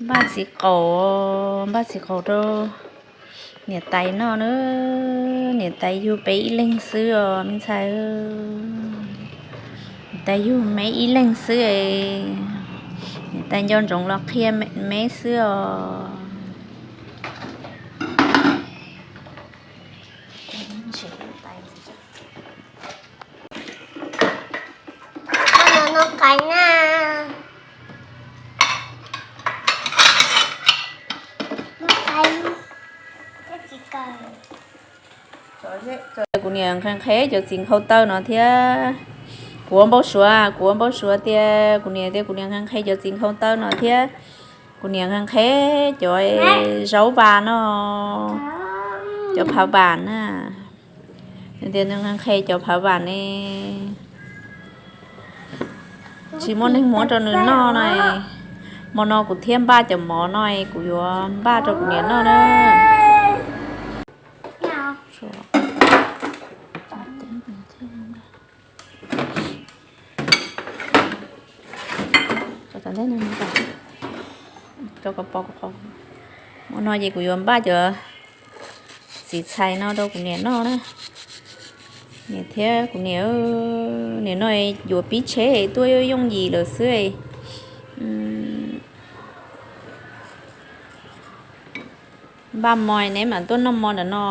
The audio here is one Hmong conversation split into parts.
Npaj txiv qaub, npaj txiv qaub rau niam tais noj na. Niam tais yug peb ib leeg xwb os me ntxhais. Niam tais yug me ib leeg xwb, niam tais nco ntsoov los qhia me xwb os. Kuv niam nqhis nqhis cov txiv nkhaus taw no thiab. Kuv ua npau suav, kuv ua npau suav tias kuv niam tias kuv niam nqhis nqhis cov txiv nkhaus taw no thiab. Kuv niam nqhis nqhis cov zaub vas no, cov phav vam na. Tias nws nqhis nqhis cov phav vam ne, tsis muaj neeg muab rau nws noj no. Hmo no kuv thiaj npaj cov mov no, kuv yuav npaj rau kuv niam noj na. Hmo no ces kuv yuav npaj cov txiv txhais no rau kuv niam noj na. Niam thiab kuv niam, niam no yuav pib tsheb tuaj yooj yim lawm xwb. Npaj mov neb mam tuaj noj mov ntawm no,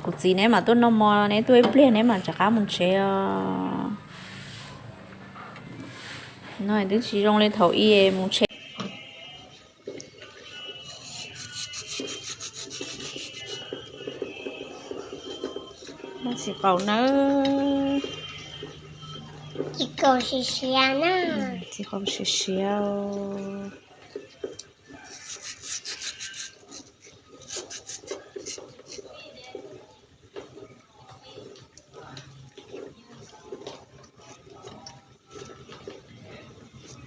kuv txiv neb mam tuaj noj mov, neb tuaj ib pliag neb mam rov qab mus tsev os. No twb tsis zoo li thaum ub mus tsev. Npaj txiv qaub nawb. Txiv qaub siav siav.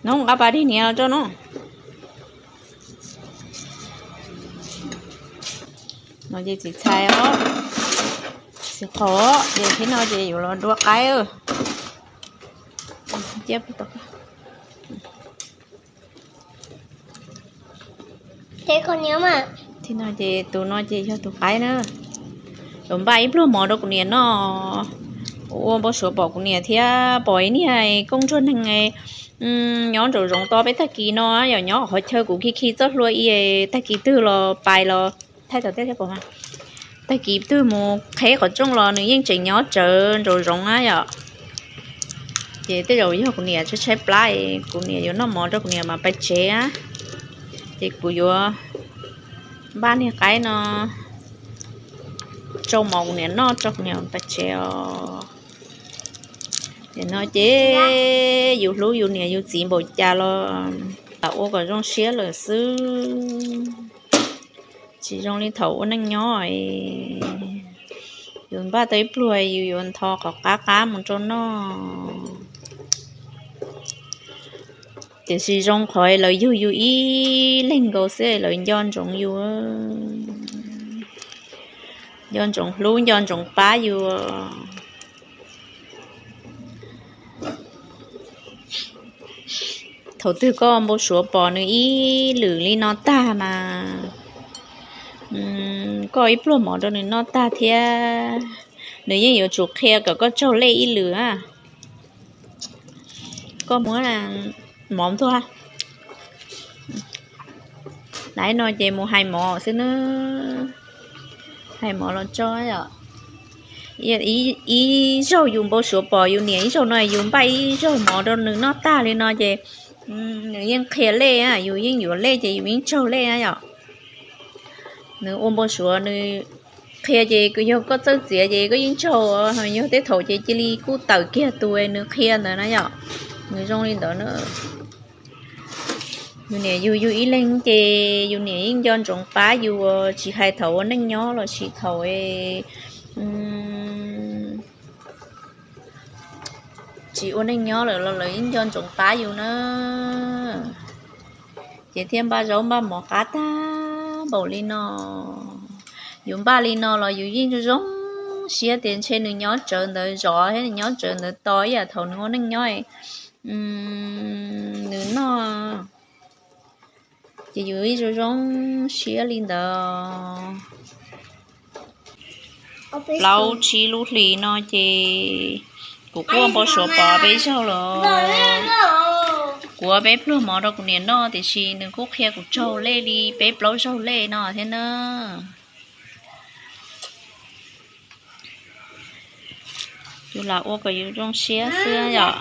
Nub, nqa pas dig nias los rau nub. No ces txiv txhais os, txiv qaub, ces thib no ces yuav los dua qaib. Thib no ces tus no ces yog tus qaib na. Yuav npaj ib pluag mov rau kuv niam noj. Ua npau suav pom kuv niam thiab pom ib niag koob ntsuag neeg nyob nraum zoov tos peb tag kis no, yog nyob qhov chaw kuv khi khi txoj hlua i, tag kis twg los pais los thaij tau tej. Tag kis twg mus qheb qhov rooj los nws yeej tseem nyob tsawv nraum zoov na yom. Ces tej zaum yog kuv niam tshaib tshaib plab, kuv niam yuav noj mov rau kuv niam mas pais tsev. Ces kuv yuav npaj niag qaib no tsau mov kuv niam noj rau kuv niam pais tsev os. Ces no ces yus hlub yus niam yus txiv npaum cas los ua kom zoo siab lawm xwb. Tsis zoo li thaum ua neej nyob, yus npaj tau ib pluag yus yuav ntho qhov qab qab mus rau noj. Tiam sis zoo qhov lawv yug yus ib leeg nkaus xwb lawv nco ntsoov yus, nco ntsoov hlub nco ntsoov pab yus. Thaum twg koj npau suav pom nws ib lwm li no tag mas koj ib pluag mov rau nws noj tag thiab. Nws yeej yuav tsum qhia kom koj tsaug lej ib lwm. Koj muab mov ntuag. Laiv no ces mus hais mov xwb nawb. Hais mov los tso yom. Ib zaug yus npau suav pom yus niam ib zaug no yus npaj ib zaug mov rau nws noj tag li no ces nws yeej qhia lej, yus yeej yuav lej ces yus yeej tsaug lej na yom. Nws ua npau suav nws qhia ces yog koj txawj txiav ces koj yeej tsaug, yog tej thaum ces cia li kuj tawm kiag tus nws qhia ntawd na yom. Nws zoo li ntawd na. Yus niam yug yus ib leeg ces yus niam yeej nco ntsoov pab yus, tsis hais thaum ua neej nyob los sis thaum tsis ua neej nyob lawm los lawv yeej nco ntsoov pab yus na. Ces thiaj npaj zaub npaj mov qab tag npaum li no. Yus npaj li no los yus yeej zoo siab tias ntshe nws nyob tsawv ntawd zov thiab nws nyob tsawv ntawd tos ib yam thaum nws ua neej nyob nws noj. Ces yus ib zoo zoo siab li ntawd. Plaub tsib lub hlis no ces kuv kuj ua npau suav pom peb zaug los. Kuv ua peb pluag mov rau kuv niam noj tiam sis nws kuj qhia kuv tsaug lej li peb plaub zaug lej no thiab na. Yus lam ua kom yus zoo siab xwb yom.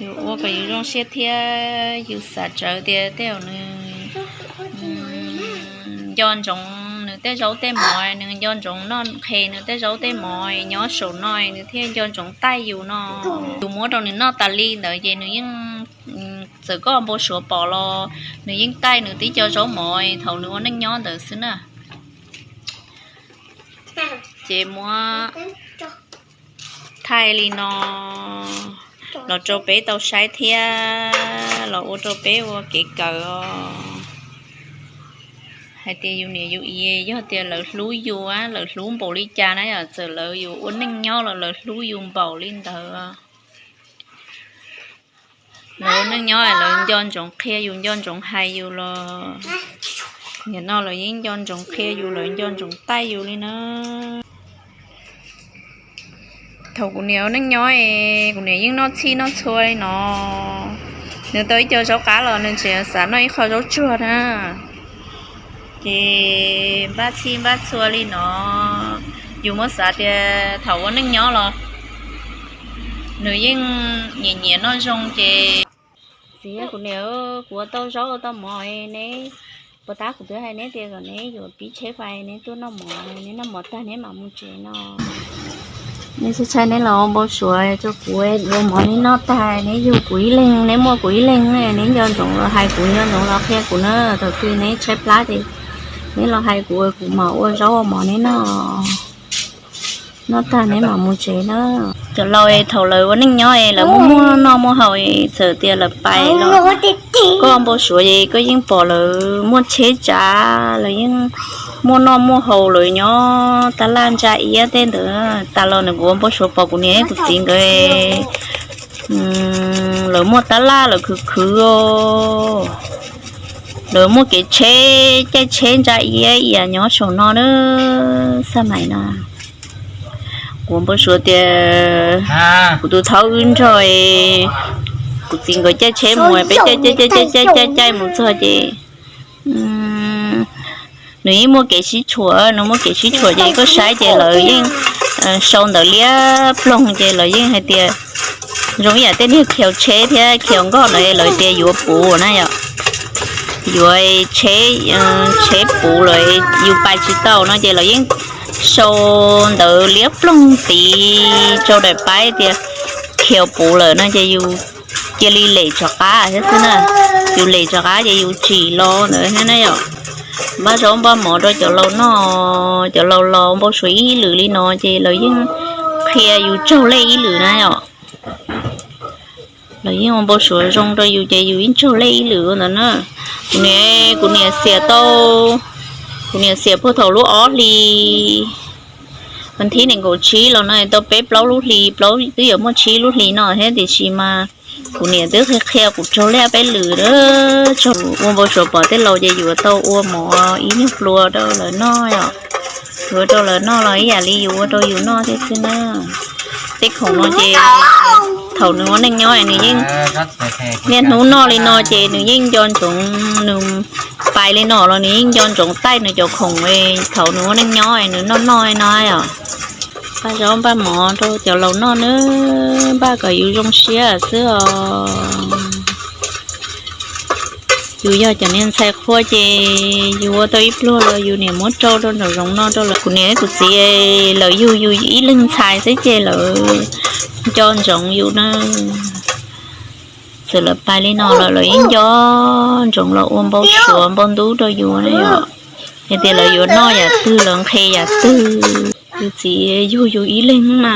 Yus ua kom yus zoo siab thiab yus xav tsawv tias tej zaum nws nco ntsoov nws tej zaub tej mov, nws nco ntsoov noj qhe nws tej zaub tej mov nyob saum no nws thiaj nco ntsoov taij yus no. Yus muab rau nws noj tas li ntawd ces nws yeej, txawm koj npau suav pom los nws yeej taij nws tib co zaub mov thaum nws ua neej nyob ntawd xwb na. Ces muab thaij li no los rau peb tau saib thiab los ua rau peb ua kev kawm os. Hais tias yus niam yus txiv yog tias lawv hlub yus, lawv hlub npaum li cas na yom, txawm lawv yuav ua neej nyob los lawv hlub yus npaum li ntawd. Lawv ua neej nyob lawv nco ntsoov qhia yus, nco ntsoov hais yus los, nim no lawv yeej nco ntsoov qhia yus, lawv nco ntsoov taij yus li na. Thaum kuv niam ua neej nyob es kuv niam yeej noj txhij noj txhua li no. Nws tau ib co zaub qab los nws tseem xav noj ib qho zaub tsuag na. Ces npaj txhij npaj txhua li no, yus muab xav tias thaum ua neej nyob los nws yeej nyiam nyiam noj zoo ces. Txiv, kuv niam, kuv ua tau zaub ua tau mov, neb puas tab kuv twb hais neb tias kom neb yuav pib tsheb fais neb tuaj noj mov, neb noj mov tag neb mam mus tsev no. Neb tsis ntshai neb los ua npau suav rau kuv, ua mov neb noj tag neb yug kuv ib leeg, neb muaj kuv ib leeg, neb nco ntsoov los hais kuv, nco ntsoov los qhia kuv na. Thaum twg neb tshaib plab ces neb los hais kuv, kuv mam ua zaub ua mov neb noj. Noj tag neb mam mus tsev na. Cov laus es thaum lawv ua neej nyob es lawv muaj muaj noj muaj haus es txawm tias lawv pais los koj npau suav es koj yeej pom lawv muaj tsheb tsav, lawv yeej muaj noj muaj haus, lawv nyob tab laj ntsa iab tej ntawd. Tas los nws kuv ua npau suav pom kuv niam kuv txiv nkawd, lawv muaj tab laj lawv khwv khwv os. Lawv muaj kev tsheb, caij tsheb ntsa iab ias nyob saum no na, xaj mais no. Kuv npau suav tias kuv tus thaub wb nrog kuv txiv nkawd caij tsheb mus, peb caij caij caij caij caij caij mus txog ces nws yeej muaj kev sib tshuam, nws muaj kev sib tshuam ces koj saib ces lawv yeej sau ntawv liab ploog ces lawv yeej hais tias zoo ib yam tej niag khiaus tsheb thiab khiaus nkoj ntawd lawv tias yuav puv na yom. Yuav tsheb, tsheb puv lawm yus pais tsis tau no ces lawv yeej sau ntawv liab ploog tid rau daim paib tias khiaus puv lawm no ces yus cia li lem rov qab thiab xwb na. Yus lem rov qab ces yus tsim los ntawd thiab na yom. Npaj zaub npaj mov rau cov laus noj, cov laus los npau suav ib lwm li no ces lawv yeej qhia yus tsaug lej ib lwm na yom. Lawv yeej ua npau suav zoo rau yus ces yus yeej tsaug lej ib lwm ua ntawd na. Kuv niam, kuv niam xiam tau, kuv niam xiam puag thaum lub ob hlis, vas thib nees nkaum tsib los no tau peb plaub lub hlis, plaub twb yuav muaj tsib lub hlis no thiab tiam sis mas kuv niam twb qhia qhia kuv tsaug lej peb lwm, tsaug ua npau suav pom tej laus ces yuav tau ua mov ib nyuag plua rau lawv noj yom. Yus ua rau lawv noj los ib yam li yus ua rau yus noj thiab xwb na. Tej khoom no ces thaum nws ua neej nyob nws yeej niaj hnub noj li no ces nws yeej nco ntsoov, nws pais li no los nws yeej nco ntsoov taij nws cov khoom thaum nws ua neej nyob nws noj noj no yom. Npaj zaub npaj mov rau cov laus noj nawb, npaj kom yus zoo siab xwb os. Yus yog cov niag ntxhais qhua ces yus ua tau ib pluag los yus niam muab rau rau nraum zoov no rau lawv. Kuv niam kuv txiv lawv yug yus ib leeg ntxhais xwb ces lawv nco ntsoov yus na. Txawm lawv pais li no los lawv yeej nco ntsoov los ua npau suav npau ntub rau yus na yom. Yog tias lawv yuav noj yam twg lawv nqhes yam twg, yus txiv yug yus ib leeg mas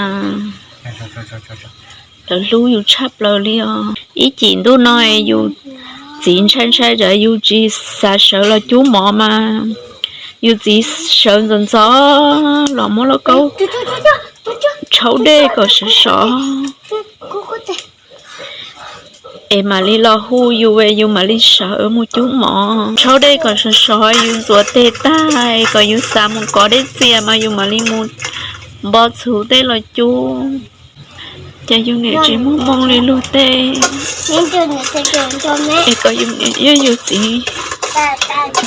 lawv hlub yus tshaj plaws li os. Ib cim ntuj no yus txiv ntshai ntshai tsam yus tsis xav sawv los cub mov mas yus txiv sawv ntxov ntxov los muab lauj kaub tshaub dej kom sov sov. Es mam li los hu yus, yus mam li sawv mus cub mov, tshaub dej kom sov sov, yus ntxuav tes tag es kom yus xav mus kov dej txias mas yus mam li mus npo txhuv tej los cub. Ces yus niam tsis muaj moo li luag tej, es kom yus niam yog yus txiv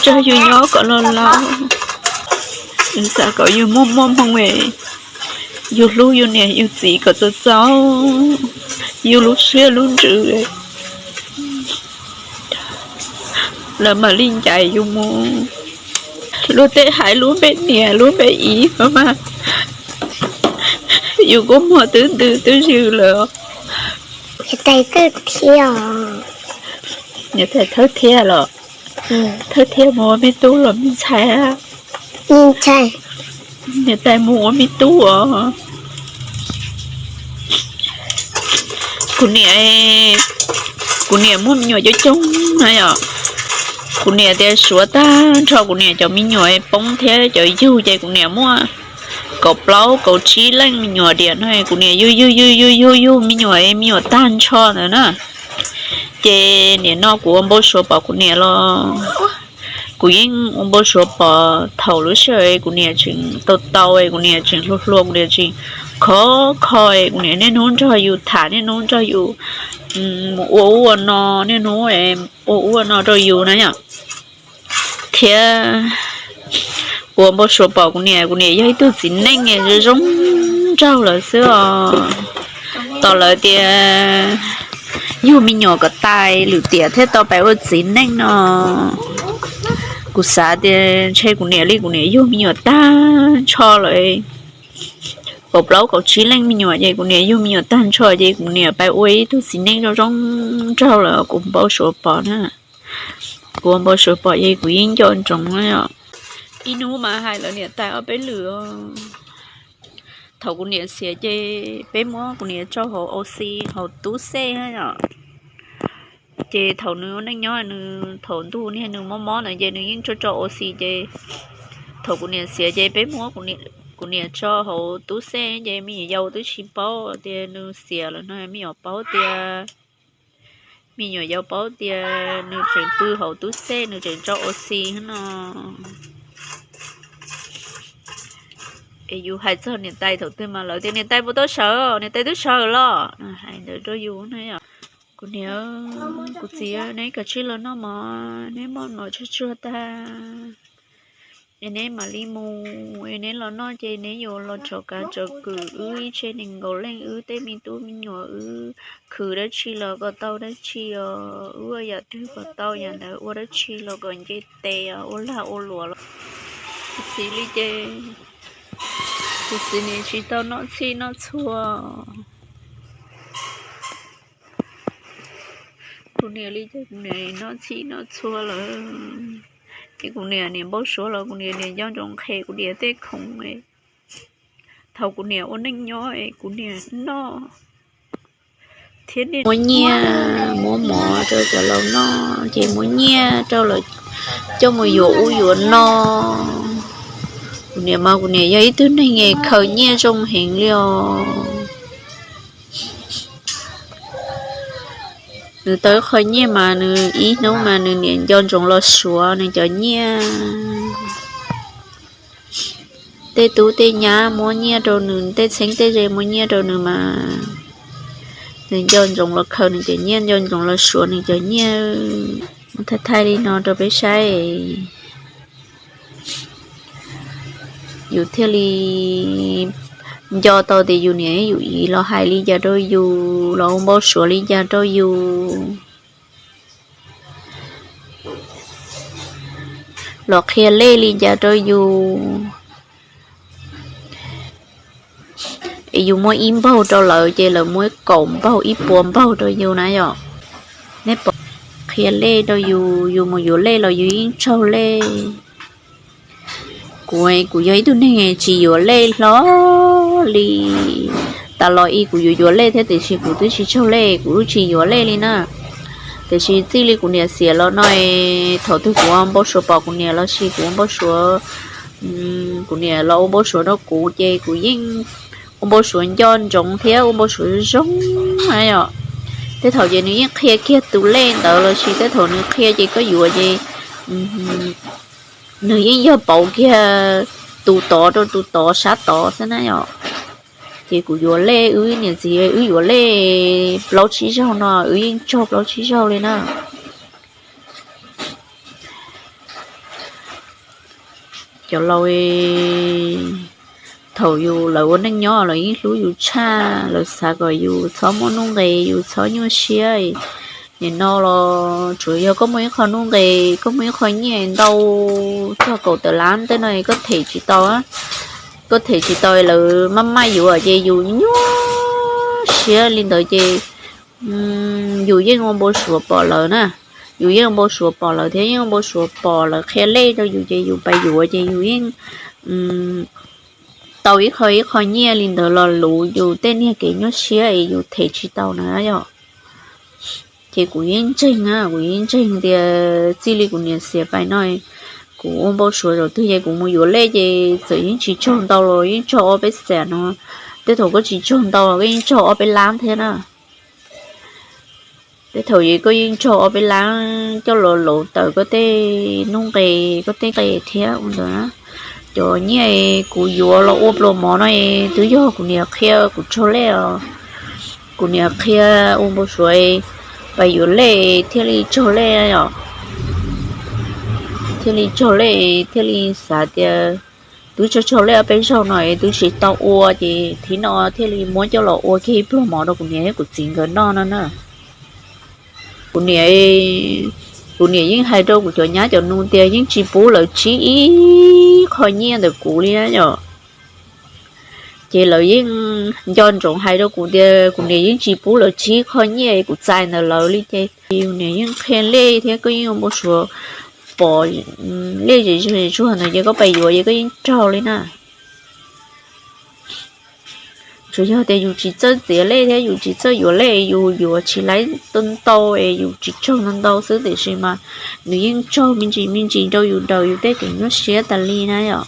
nrog yus nyob kom laus laus. Yus xav kom yus muaj muaj moo, yus hlub yus niam yus txiv kom txaus txaus yus lub siab lub ntsws, lawv mam li ncaim yus mus. Luag tej hais lub npe niam lub npe txiv mas yus kua muag twb ntws twb ywg lawm. Niam tais thawb thiab los, thawb thiab mus ua me tub los me ntxhais? Niam tais mus ua me tub os. Kuv niam, kuv niam muaj me nyuam coob coob na yom. Kuv niam tias suav tag nrho kuv niam cov me nyuam poob thiab cov yug ces kuv niam muaj kaum plaub kaum tsib leej me nyuam diam no, kuv niam yug yug yug yug yug yug me nyuam, me nyuam tag nrho ntawd na. Ces nim no kuv ua npau suav pom kuv niam los, kuv yeej ua npau suav pom thaum lub sij hawm kuv niam tseem tau tau, kuv niam tseem hluas hluas, kuv niam tseem khov kho, kuv niam niaj hnub nrog yus tham, niaj hnub nrog yus mus ua ub ua no, niaj hnub ua ub ua no rau yus na yom. Thiab kuv ua npau suav pom kuv niam, kuv niam yog ib tug txiv neej zoo zoo nraug lawm xwb os. Tos lawv tias yug me nyuam kom tau lwm tiam thiaj tau pais ua txiv neej no. Kuv xav tias ntshe kuv niam li kuv niam yug me nyuam tag nrho lawm, kaum plaub kaum tsib leej me nyuam ces kuv niam yug me nyuam tag nrho ces kuv niam pais ua ib tug txiv neej zoo zoo nraug lawm, kuv npau suav pom na. Kuv ua npau suav pom ces kuv yeej nco ntsoov os. Ib hnub mas hais lawv niam tais ob peb lwm. Thaum kuv niam xiav ces peb muab kuv niam tso hauv au xi hauv tub xej na yom. Ces thaum nws ua neej nyob, nws thaum ntuj niag nws mob mob ntawd ces nws yeej tso tso au xi ces thaum kuv niam xiav ces peb muab kuv niam tso hauv tub xej ces me nyuam yaus twb tsis paub tias nws xiav lawm no, me nyuam paub tias, me nyuam yaus paub tias nws tseem pw hauv tub xej, nws tseem tso au xi no. Es yus hais txog niam tais thaum twg mas lawv tias niam tais puas tau sawv, niam tais twb sawv los, hais ntawd rau yus na yom. Kuv niam, kuv txiv, neb kav tsij los noj mov, neb moj mov tsuag tsuag tag es neb mam li mus, es neb los noj ces neb yuav los tso kav tso kwm wb ib tsev nees nkaum leej, wb tej me tub me nyuam wb khwv dab tsi los kom tau dab tsi os, wb ua yam twg kom tau yam ntawd, ua dab tsi los kom nce tes os, ua lag ua luam los. Kuv txiv li ces, kuv txiv nim tsis tau noj txhij noj txhua. Kuv niam li ces kuv niam noj txhij noj txhua lawm. Es kuv niam nim npau suav los kuv niam nim nco ntsoov qhes kuv niam tej khoom. Thaum kuv niam ua neej nyob es kuv niam noj thiab muab nyiaj, muab mov rau cov laus noj ces muab nyiaj rau lawv coj mus yuav ub yuav no. Kuv niam mas kuv niam yog ib tug neeg khaws nyiaj zoo heev li os. Nws tau qho nyiaj mas nws ib hnub mas nws niam nco ntsoov los suav nws cov nyiaj. Tej tub tej nyab muab nyiaj rau nws, tej txheeb tej ze muab nyiaj rau nws mas nws nco ntsoov los khaws nws cov nyiaj, nco ntsoov los suav nws cov nyiaj. Thaij thaij li no rau peb saib, yus thiaj li nco tau tias yus niam yus txiv los hais li cas rau yus, los ua npau suav li cas rau yus, los qhia lej li cas rau yus. Es yus muab ib npaug rau lawv ces lawv muab kaum npaug ib puas npaug rau yus na yom. Neb pom, qhia lej rau yus, yus mus yuav lej los yus yeej tsaug lej. Kuv, kuv yog ib tug neeg tsis yuav lej hlo li. Tas los kuv yuav yuav lej thiab tiam sis kuv twb tsis tsaug lej, kuv twb tsis yuav lej li na. Tiam sis txij li kuv niam xiam los no, thaum twg kuv ua npau suav pom kuv niam los sis kuv ua npau suav, kuv niam los ua npau suav rau kuv ces kuv yeej ua npau suav nco ntsoov thiab ua npau suav zoo na yom. Tej thaum ces nws yeej qhia kiag tus lej ntawd los sis tej thaum nws qhia ces koj yuav ces nws yeej yog pauv kiag tus tod rau tus tod sab tod xwb na yom. Ces kuv yuav lej, wb niam txiv wb yuav lej plaub tsib zaug no wb yeej tsaug plaub tsib zaug li na. Cov laus thaum yus lawv ua neej nyob lawv yeej hlub yus tshaj, lawv xav kom yus txhob muaj nuj nqis, yus txhob nyuaj siab. Nim no los tsuas yog koj muaj ib qho nuj nqis, koj muaj ib qho nyiaj ntau txog kaum tawm lab tej no koj them tsis tau, koj them tsis tau lawv maj maj yuav ces yus nyuaj siab li ntawd ces yus yeej ua npau suav pom lawv na. Yus yeej ua npau suav pom lawv thiab yeej ua npau suav pom lawv qhia lej rau yus ces yus pais yuav ces yus yeej tau ib qho ib qho nyiaj li ntawd los luv yus tej niag kev nyuaj siab es yus them tsis tau na yom. Ces kuv yeej ntseeg, kuv yeej ntseeg tias txij li kuv niam xiam pais no, kuv ua npau suav zaum twg ces kuv mus yuav lej ces txawm yeej tsis tsaug ntau los yeej tsaug ob peb xees no. Tej thaum koj tsis tsaug ntau los koj yeej tsaug ob peb lab thiab na. Tej thaum yeej koj yeej tsaug ob peb lab coj los luv tawm koj tej nuj nqis koj tej nqis thiab ua ntawd. Cov nyiaj kuv yuav los ua pluas mov no twb yog kuv niam qhia kuv tsaug lej os. Kuv niam qhia ua npau suav pais yuav lej thiaj li tsaug lej os. Thiaj li tsaug lej thiaj li xav tias twb tsaug tsaug lej ob peb zaug no es twb tsis tau ua ces thib no thiaj li muab coj los ua kiag ib pluag mov rau kuv niam thiab kuv txiv nkawd noj no na. Kuv niam, kuv niam yeej hais rau kuv cov nyab cov nus tias yeej tsis pub lawv tsib ib qho nyiaj ntawm kuv li na yom. Ces lawv yeej nco ntsoov hais rau kuv tias kuv niam yeej tsis pub lawv tsib qho nyiaj kuv txais ntawm lawv li ces kuv niam yeej qhia lej thiab koj yeej ua npau suav pom lej zem zuag ntawd ces koj pais yuav ces koj yeej raug li na. Tsuas yog tias yus tsis txawj txiav lej thiab yus tsis txawj yuav lej, yus yuav tsis laib ntau es yus tsis tsaug ntau ntau xwb, tiam sis mas nws yeej tsaug me ntsis me ntsis rau yus daws yus tej kev nyuaj siab tas li na yom.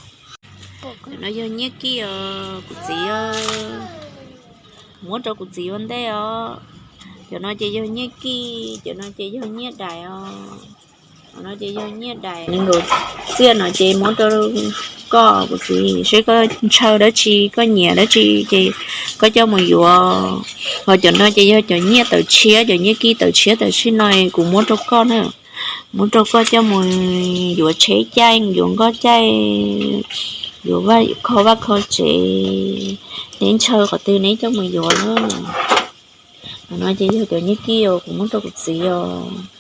Cov no yog nyiaj kij os kuv txiv, muab rau kuv txiv ua ntej os. Cov no ces yog nyiaj kij, cov no ces yog nyiaj dais os. Cov no ces yog nyiaj dais, nees nkaum txiaj no ces muab rau koj kuv txiv, seb koj ntshaw dab tsi koj nyiam dab tsi ces koj coj mus yuav. Ho cov no ces yog cov nyiaj tawm tshiab, cov nyiaj kij tawm tshiab tam sim no kuv muab rau koj na. Muab rau koj coj mus yuav tsheb caij, yuav nkoj caij, yuav kho vaj kho tsev, neb ntshaw qhov twg neb coj mus yuav na. Cov no ces yog cov nyiaj kij os kuv muab rau kuv txiv os.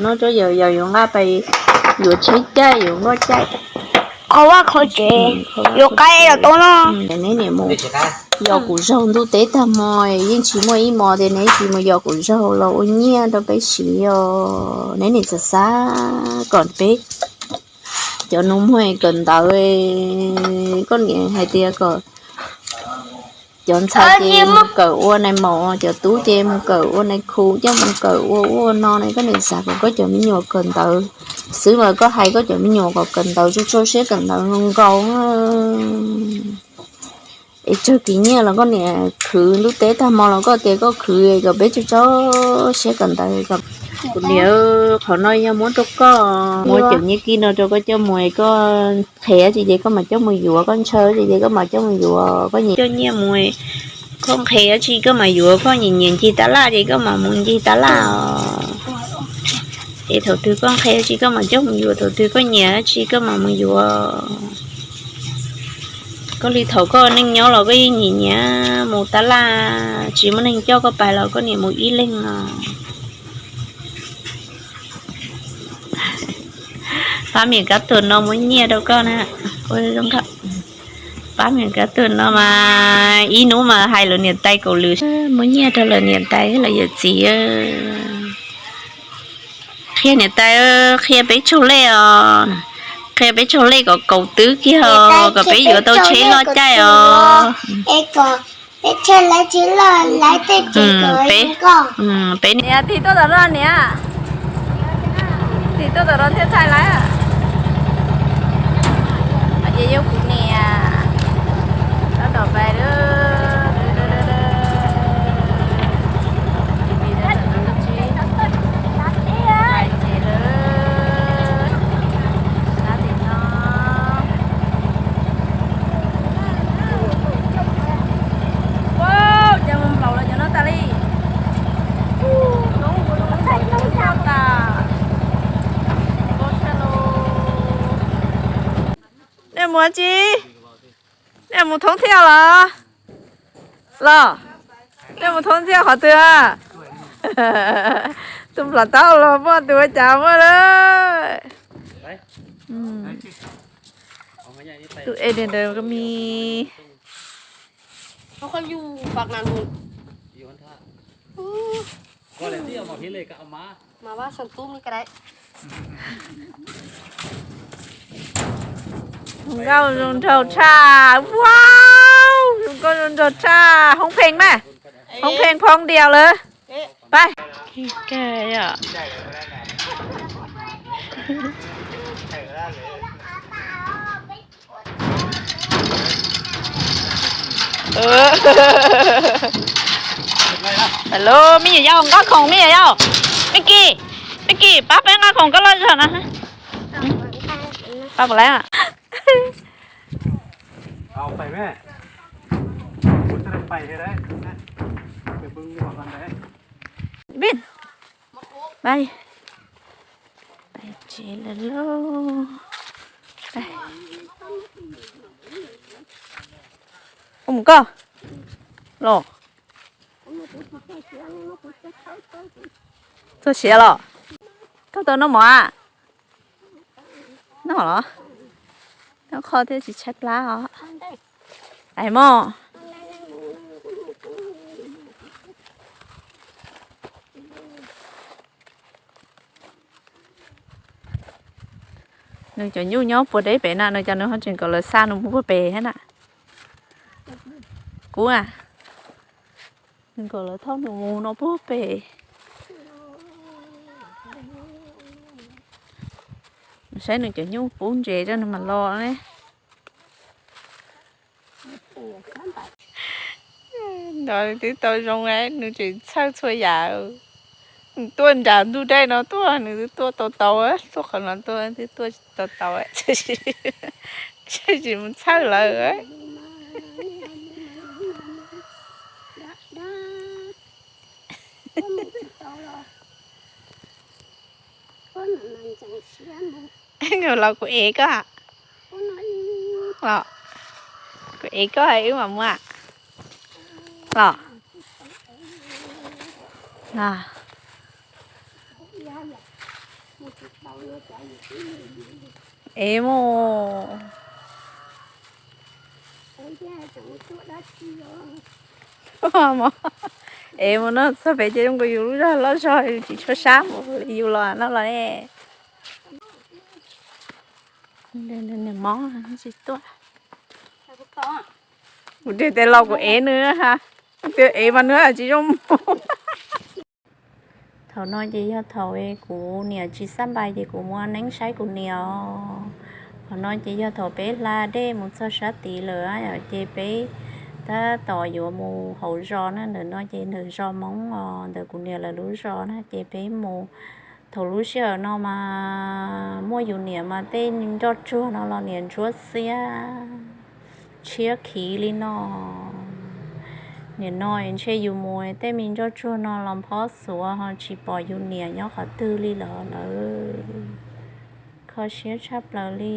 No rau yawm yawm yuav nqa pais yuav tsheb caij yuav nkoj caij, kho vaj kho tsev, yuav qaib los tau no. Neb niam mus yos kuv zaug ntuj teb tag hmo yeej tsis muaj ib hmo tias neb tsis mus yos kuv zaug los ua nyiaj rau peb siv os. Neb niam xav xav kom peb cov nus muag kawm ntawv, koj niam hais tias kom cov ntxhais ces mus kawm ua nais maum, cov tub ces mus kawm ua nais khu, coj mus kawm ua ub ua no ne, koj niam xav kom koj cov me nyuam kawm ntawv xwb mas koj hais koj cov me nyuam kom kawm ntawv tsuj tsuag siab kawm ntawv nkaus. Es tsawg kiv nyiaj los koj niam khwv ntuj teb tag hmo los koj tias koj khwv kom peb tsuj tsuag siab kawm ntawv. Kuv niam, qhov no yog muab rau koj, muab cov nyiaj kij no rau koj coj mus, koj nqhis dab tsi ces koj mam coj mus yuav, koj ntshaw dab tsi ces koj mam coj mus yuav, koj nyiam coj nyiaj mus, koj nqhis dab tsi koj mam yuav, koj nyiam nyiam ncig tab laj ces koj mam mus ncig tab laj os. Es thaum twg koj nqhis dab tsi koj mam coj mus yuav, thaum twg koj nyiam dab tsi koj mam mus yuav. Koj li thaum koj neej nyob los koj yeej nyiam nyiam mus tab laj, tsis muaj neeg coj koj pais los koj niam mus ib leeg os. Pab Mem Kab Tuag no muab nyiaj rau koj na. Pab Mem Kab Tuag no mas ib hnub mas hais lawv niam tais kaum lwm, muab nyiaj rau lawv niam tais lawv yawm txiv. Qhia niam tais, qhia peb tsaug lej os, qhia peb tsaug lej kom kaum twb kiag os, kom peb yuav tau tsheb loj caij os. Peb, peb niam tig tuaj tom no niam, tig tuaj tom no thiaj thaij lawm. Ces yog kuv Nej mus tsi? Nej mus thoob thiaj los? Los, nej mus thoob thiaj qhov twg a? Tus nplam taub los muaj, tus ua cas muaj lawm. Tus es ntawd ko mis. Zoo nkauj zoo nraug tshaj, wow, zoo nkauj zoo nraug tshaj, hoob pheej mas, hoob pheej phoo dias lawm. Pab. Hello, me nyuam yaus nqa khoom, me nyuam yaus. Mickey, Mickey, pab peb nqa khoom koj loj zog na. Pab puas laiv? Pab, pab tsev lawm lauj. Mus koj los. Txog siav los? Koj tau noj mov a? Noj los? Noj qho thiab tsis tshaib plab os. Ais mog. Nws cov nyuj nyob puag deb pem na, nws cov nws ho tseem kom lawv xa nws mus puag pem thiab na. Kuv a, nws kom lawv thauj nws mus no puag pem. Saib nws cov nyuj pub ntses rau nws mam los ne. Nws twb tau zoo, nws tseem txhawj txhua yam. Nws tuaj nram ntug dej no tuaj, nws twb tuaj tau tau, tuaj qhov no tuaj twb tuaj tau tau, tsis mus txhawj lawm. Los kuv ev koj. Los kuv ev koj wb mam mus. Los, ev mus. Ev mus no txog pem ces zoo nkaus yus lub zog loj zog tsis tshua sab mus li yus los no los ne. Nws mob tsis tuaj. Kuv tias los kuv ev nws, tias ev mas nws tsis zoo mus. Thaum no ces yog thaum kuv niam tsis xab npais ces kuv mus ua neeb saib kuv niam os. Thaum no ces yog thaum peb hla dej mus txog sab tid lawm ces peb tab tom yuav mus hauv zos na, ntawm no ces ntawm zos Hmoob os, ntawm kuv niam lawv lub zos na ces peb mus. Thaum lub sij hawm no mas muaj yus niam mas tej nroj tsuag no los niam ntsuab xiab tshiab khiv li no. Nim no ntshe yus mus tej me nroj tsuag no los phob xuav ho tsis pom yus niam nyob qhov twg li los lawm. Kho siab tshaj plaws li.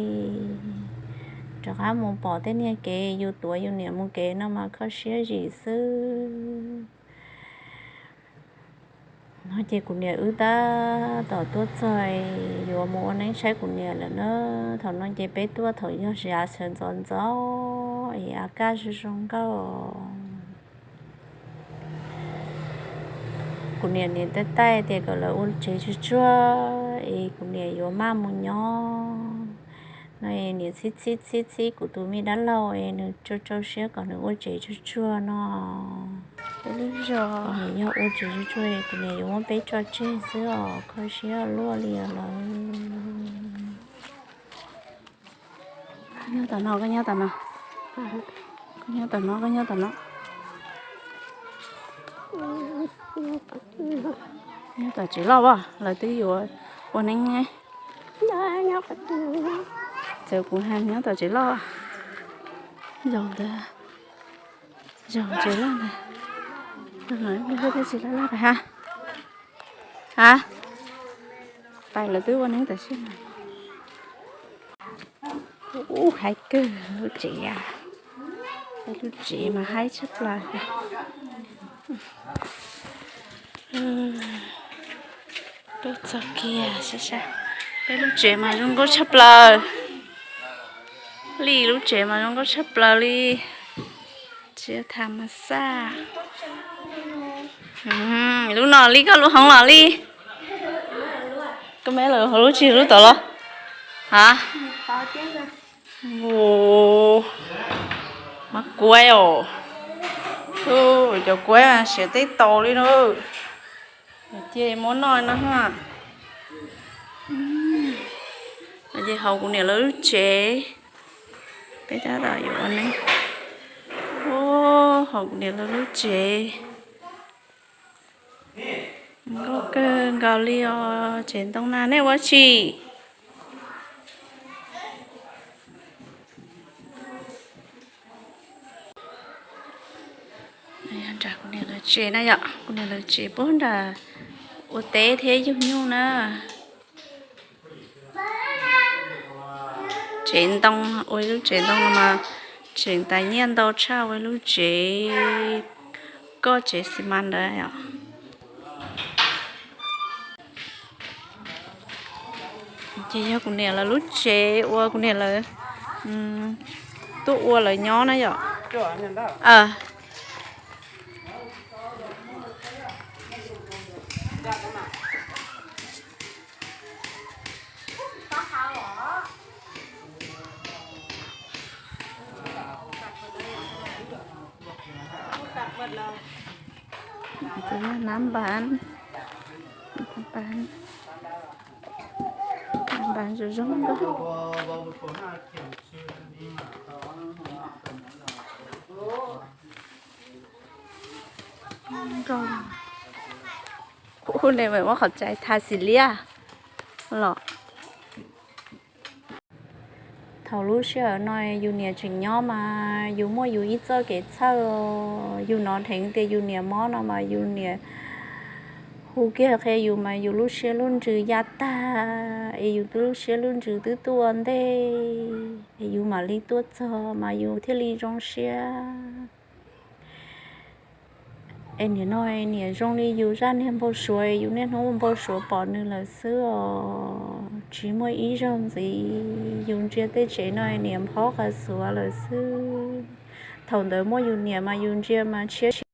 Rov qab mus pom tej niag kev yus tuav yus niam mus kev no mas kho siab zim xwb. No ces kuv niam wb tab tom tuaj txog yuav mus ua neeb saib kuv niam lawm na. Thaum no ces peb tuaj thaum yog zia sawv ntxov ntxov es a kaj zoo zoo nkauj. Kuv niam niam taij taij tias kom lawv ua tsev tsuag tsuag es kuv niam yuav maj mus nyob. No es niam txhib txhib txhib txhib kuv tus me dab laug es nws tsau tsau siab kom nws ua tsev tsuag tsuag no. Kuv niam yog ua tsev tsuag tsuag es kuv niam yuav muab peb tso tseg xwb os, kho siab luaj li os lawm. Koj nyob tom no, koj nyob tom no. Koj nyob tom no, koj nyob tom no. Nyob tom tsev loj as, lawv twb yuav ua neeb. Txawm kuv hais nyob tom tsev loj. Zaum ntawd, zaum tsev loj ntawd. Zaum no ib pliag thiaj tsis loj loj pais ha. Ha, pais lawv twb ua neeb tam sim no. Ub, haib kawg lub tsev, peb lub tsev mas haib tshaj plaws. Tuaj txog kiag sab sab, peb lub tsev mas zoo nkauj tshaj plaws. Lij lub tsev mas zoo nkauj tshaj plaws li. Tsev tham mas xaj. Lub no li koj lub hoob los li. Koj me lawm hauv lub tsis lub tod los? Ha? Mas kuaib os. Cov kuaib siav teb taus li na. Cia muab noj no. Ces hauv kuv niam lawv lub tsev, peb tab tom yuav ua neeb. Hauv kuv niam lawv lub tsev, nkauj kawg nkaus li os. Tsev ntoo na, nej ua tsi? Nram kuv niam lawv tsev na yom, kuv niam lawv tsev puag nram ua teb thiab yug nyuj na. Tsev ntoo, ua ib lub tsev ntoo no mas tseem tais nyiaj ntau tshaj ua ib lub tsev koj tsev xi mas ntawd yom. Ces yog kuv niam lawv lub tsev uas kuv niam lawv tuaj ua lawv nyob na yom. Nab npas, nab npas zoo zoo nkauj. Kuv ne mas muab qhov txhais tha xis liab los. Thaum lub sij hawm no yus niam tseem nyob mas yus muaj yus ib txoj kev txhawj, yus hnov dheev tias yus niam mob no mas yus niam hu kiag qhia yus mas yus lub siab lub ntsws ya tag, es yus lub siab lub ntsws twb tuaj ua ntej, es yus mam li tuaj txog mas yus thiaj li zoo siab. Es nim no niam zoo li yus zaj niag npau suav, yus niaj hnub ua npau suav pom nws lawm xwb os. Tsis muaj ib zaug ntxiv yus ntsia tej tsev no niam nphob qas xuav lawm xwb. Thaum ntawd muaj yus niam mas yus ntsia mas tshiab